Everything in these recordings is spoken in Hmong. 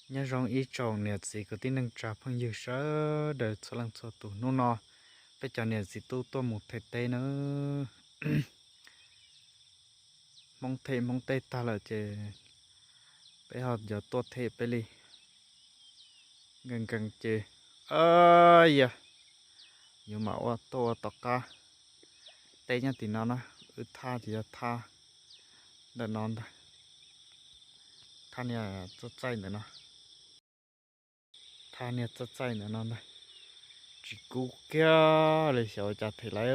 Nyob zoo ib tsoom niam txiv kwv tij neej tsa phooj ywg sawv daws txhua leej txhua tus. Hnub no peb cov niam txiv tub tuaj mus them teb na. Hmoob them Hmoob teb tag lawm ces peb ho yuav tuaj them peb li. Nkees nkees ces, yog, yuav mam ua tuaj ua tom qab teb nyob tim no na. Wb thaj ces yog thaj ntawm no ntag. Thaj niag txaij txaij ntawm no. Thaj niag txaij txaij ntawm no ntag. Tsis kub kiag li, xyov ua cas them lawm.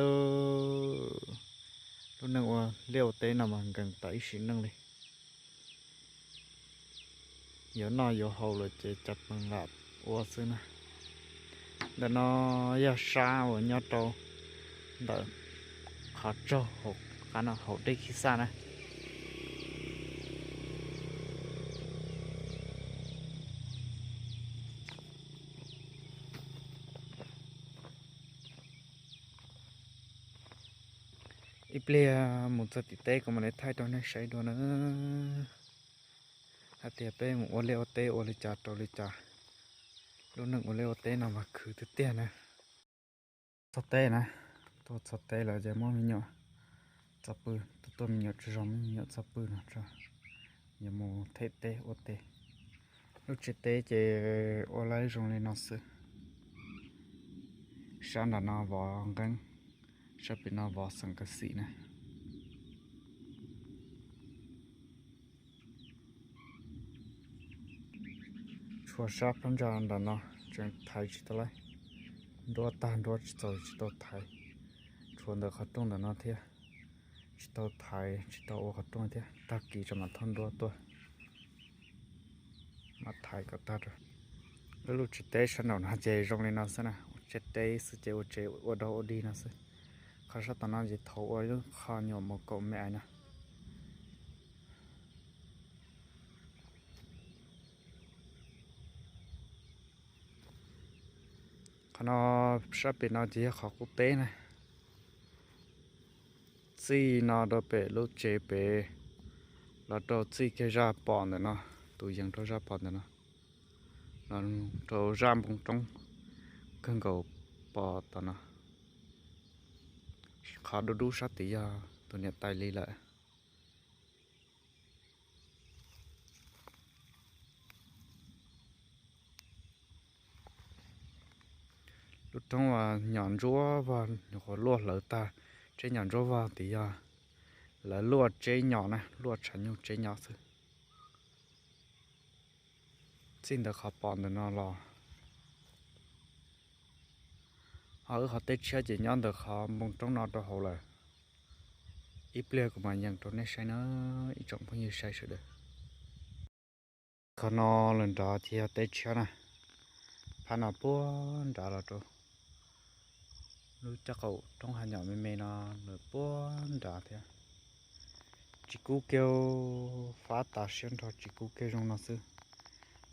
Lub neej ua liaj ua teb no mas nkees tas ib sim neej li. Yuav noj yuav haus lawm ces cas pees lam ua xwb na. Ntawm no yog sab uas nyob rau ntawm qhov tsaug hauv qab no hauv dej Khib Xaj na. Ib pliag mus txog tim teb kuv mam li thaij rau nej saib dua na, hais tias peb mus ua liaj ua teb ua li cas rau li cas. Lub neej ua liaj ua teb no mas khwv tiag tiag na. Txog teb na, tuaj txog teb lawm ces muab me nyuam txo pw, tuaj tuaj me nyuam tsaug zog, muab me nyuam txo pw no tso, yuav mus them teb ua teb. Lub tsev teb ces ua lawm zoo li no xwb. Sab nram no vov nqeeb, sab pem no vov xeem kas xim na. Tshuav sab phab ntsa nram no tseem thaiv tsis tau lawm, nruab tag nruab tsis txaus tsis tau thaiv. Tshuav ntawm qhov rooj ntawm no thiab, tsis tau thaiv tsis tau ua qhov rooj thiab, tag kis tso mam thauj nruab tuaj mam thaiv kom tag rau. Lub lub tsev teb sab nraum no ces zoo li no xwb na, ua tsev teb xwb ces ua tsev ua dog ua dig no xwb. Qhov sab tom no ces thaum ua lub qhov nyuam mus kaum me ais no. Qhov no, sab pem no ces yog qhov qub teb na. Txij no rau pem lub tsev pem, los rau txij kiag zaj pom ntawm no, tus yees rau zaj pom ntawm no, los rau zaj npoo roob kawg nkaus pom tom no. Qhov dub dub sab tid yog tus niam tais li lawm. Lub roob uas nyom ntsuab vog nyuam qhuav luaj hlawv tag, tseb nyom ntsuab vog tid yog lawv luaj tseb nyom na, luaj tshav nyuj tseb nyom xwb. Txij ntawm qhov pom ntawm no los, ho wb qhov teb tshiab ces nyob ntawm qhov npoo roob no rau hauv lawm. Ib pliag kuv mam yees rau nej saib na, ib tsoom phooj ywg saib sawv daws. Qhov no lawm nrad ces yog teb tshiab na, phab no puag nrad los rau lub caj qaum roob hav nyom me me no lawm puag nrad thiab. Tsis kub kiag, fab tas siab nrho tsis kub kiag zoo no xwb.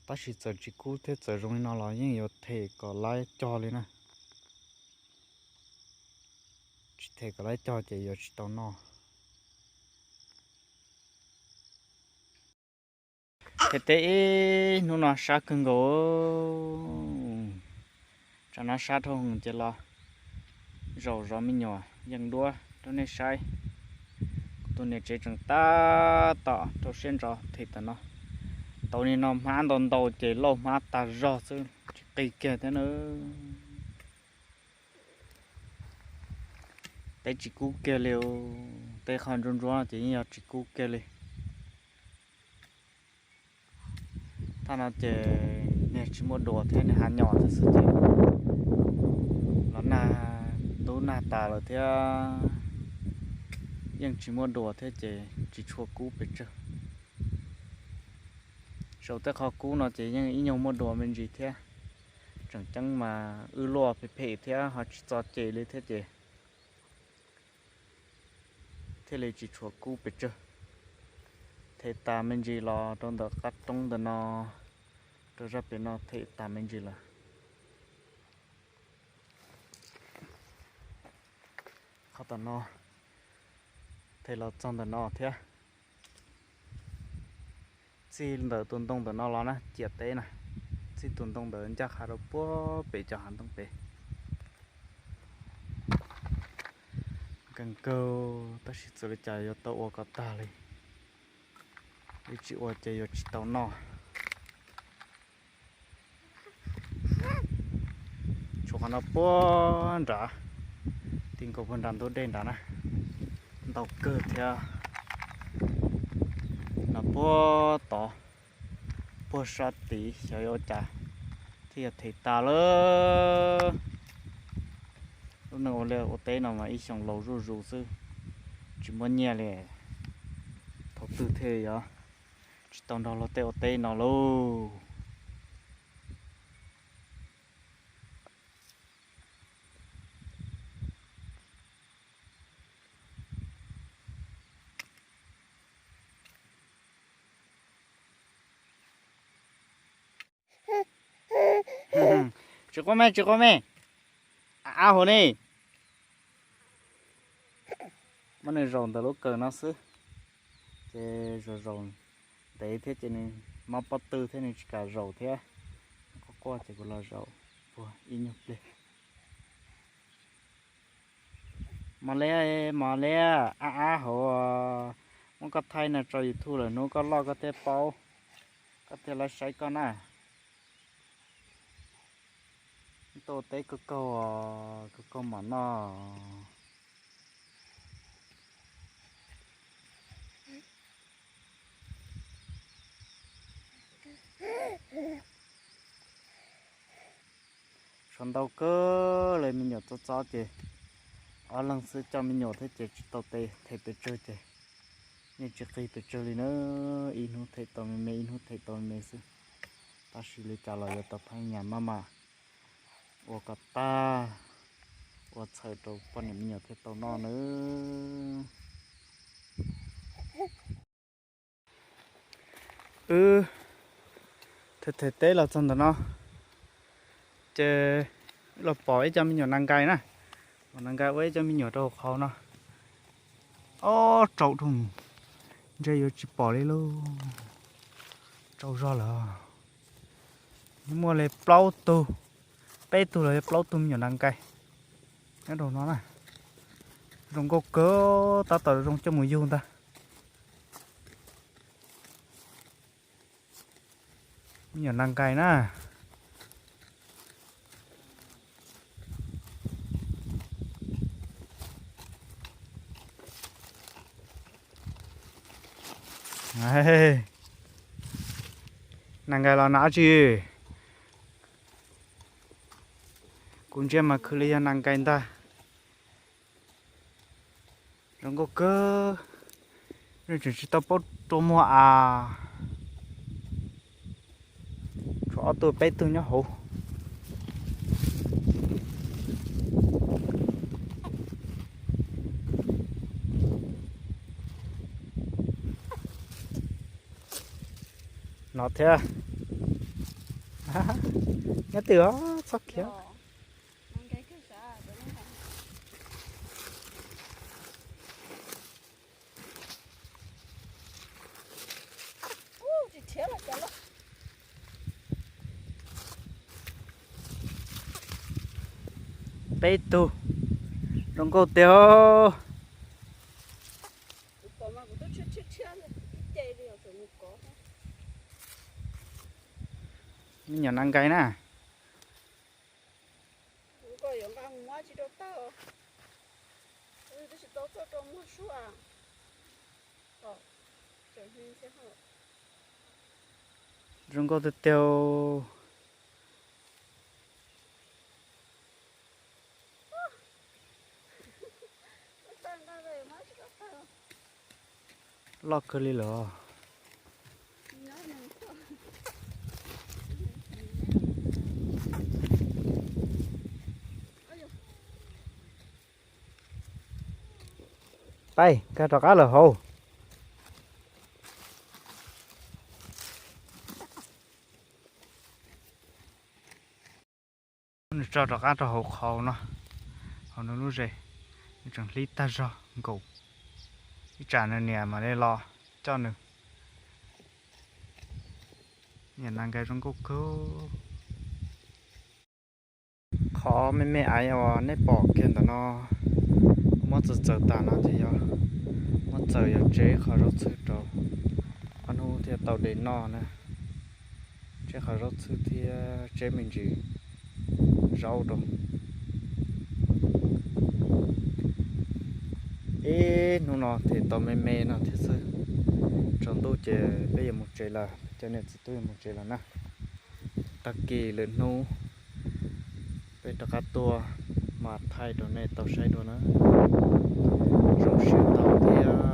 Tab sis txawm tsis kub thiab txawm zoo li no los yeej yuav them kom laib cog li na. Tsis them kom laib cog ces yuav tsis tau noj. Them teb ib hnub no sab kawg nkaus. Tsam no sab dhau ces los zaum zov me nyuam yees duab rau nej saib. Kuv tus niam tsev tseem tab tom rau siab ntso them tom no. Tau li no hmab ntau ntau ces lauj hmab tag zog xwb tsis qig kiag thiab na. Teb tsis kub kiag li, teb qhov ntsuab ntsuab ces yeej yog tsis kub kiag li. Thaj no ces niag tsis muaj duas thiab niag hav nyom thiab xwb ces los nag ntub nag tas lawm thiab yeej tsis muaj duas thiab ces tsis tshua kub pes tsawg. Saum tej qhov kub no ces yeej ib nyuag muaj duas me ntsis thiab. Tseem ceeb mas wb luaj phem phem thiab ho tsis txo ceg li thiab ces thiaj li tsis tshua kub pes tsawg. Them tas me ntsis los rau ntawm qab roob ntawm no, rau zaj pem no them tas me ntsis lawm. Qhov tom no them los txog ntawm no thiab. Txij ntawm tus ntoo ntawm no los na, ciam teb na, txij tus ntoo ntawd ncaj qha rau puag pem cov hav ntoo pem. Nkees kawg tab sis txawm li cas yuav tau ua kom tag li, ib tsis ua ces yuav tsis tau noj. Tshuav qhov no puag nrad, ti nkaus puag nram ntug dej nrad na, ntau kawg thiab. Los puag tod, puag sab tid xyov yuav ua cas thiaj yuav them tas lawm. Lub neej ua liaj ua teb no mas ib xyoos laus zuj zus xwb, tsis muaj nyiaj li, thaum twg thiaj yuav tsis tau nrog luag tej ua teb no lauj. Tsis quaj me, tsis quaj me, av hauv ne. Muab nws zaum ntawm lub kawm no xwb, ces zaum zaum ntev thiab ces nws mob pob tw thiab nws tsis kam zaum thiab. Quaj quaj ces kuv los zaum puag ib nyuag pliag. Mos liab, mos liab, av av hauv, muab koj thaij no tso YouTube lawm hnub koj loj koj thiaj paub, koj thiaj lawv saib koj na. Tuaj teb kaug kaug, kaug kaug mam noj. Tshuav ntau kawg li me nyuam txob txob ces ob leeg xwb coj me nyuam thiab ces tsis tau them pes tsawg ces yeej tsis qig pes tsawg li na. Ib hnub them tau me me, ib hnub them tau me me xwb. Tab sis li cas los yuav tau phab nyas maj mam ua kom tag, ua txhawm rau poj niam me nyuam thiaj tau noj nawb. Wb them them teb los txog ntawm no, ces wb los pom ib co me nyuam nas nkais na, pom nas nkais ua ib co me nyuam rau hauv qhov no. Ob rau dhau, ntshe yuav tsis pom li lauj, rau zog lawm. Muaj li plaub tug, peb tug los yog plaub tug me nyuam nas nkais nyob rau no na. Zoo nkauj kawg, tab tom zoo coj mus yug ntag. Me nyuam nas nkais na. Nas nkais los nas dab tsi? Kuv ntsia mas khwv li yog nas nkais ntag. Zoo nkauj kawg, nws tseem tsis tau paub rua muag as. Tshuav ob tug peb tug nyob hauv. No thiab. Nyob twg os, txhob khiav. Peb tug, zoo nkauj tiag. Me nyuam nas nkais na. Zoo nkauj tiag tiag. Loj kawg li lawm. Pais, nkag rov qab lawm hauv. Nws tso rov qab rau hauv qhov no, hauv nws lub zes, nws tseem hlib tag zog nkaus. Ib tsam nws niam mam li los coj nws. Niam nas nkais zoo nkauj kawg. Qhov me me aiv uas nej pom kiag ntawm no, muab txaws txaws tas no ces yog muab txaws yog tseb qhov zaub txhwb rau, ob hnub thiaj tau de noj na. Tseb qhov zaub txhwb thiab tseb me ntsis zaub rau. Ib hnub no tes tau me me no thiab xwb. Tsaus ntuj ces peb yuav mus tsev lawm, cov niam txiv tub yuav mus tsev lawm na. Tag kis lwm hnub peb rov qab tuaj mas thaij rau nej tau saib dua na. Zoo siab tau thiab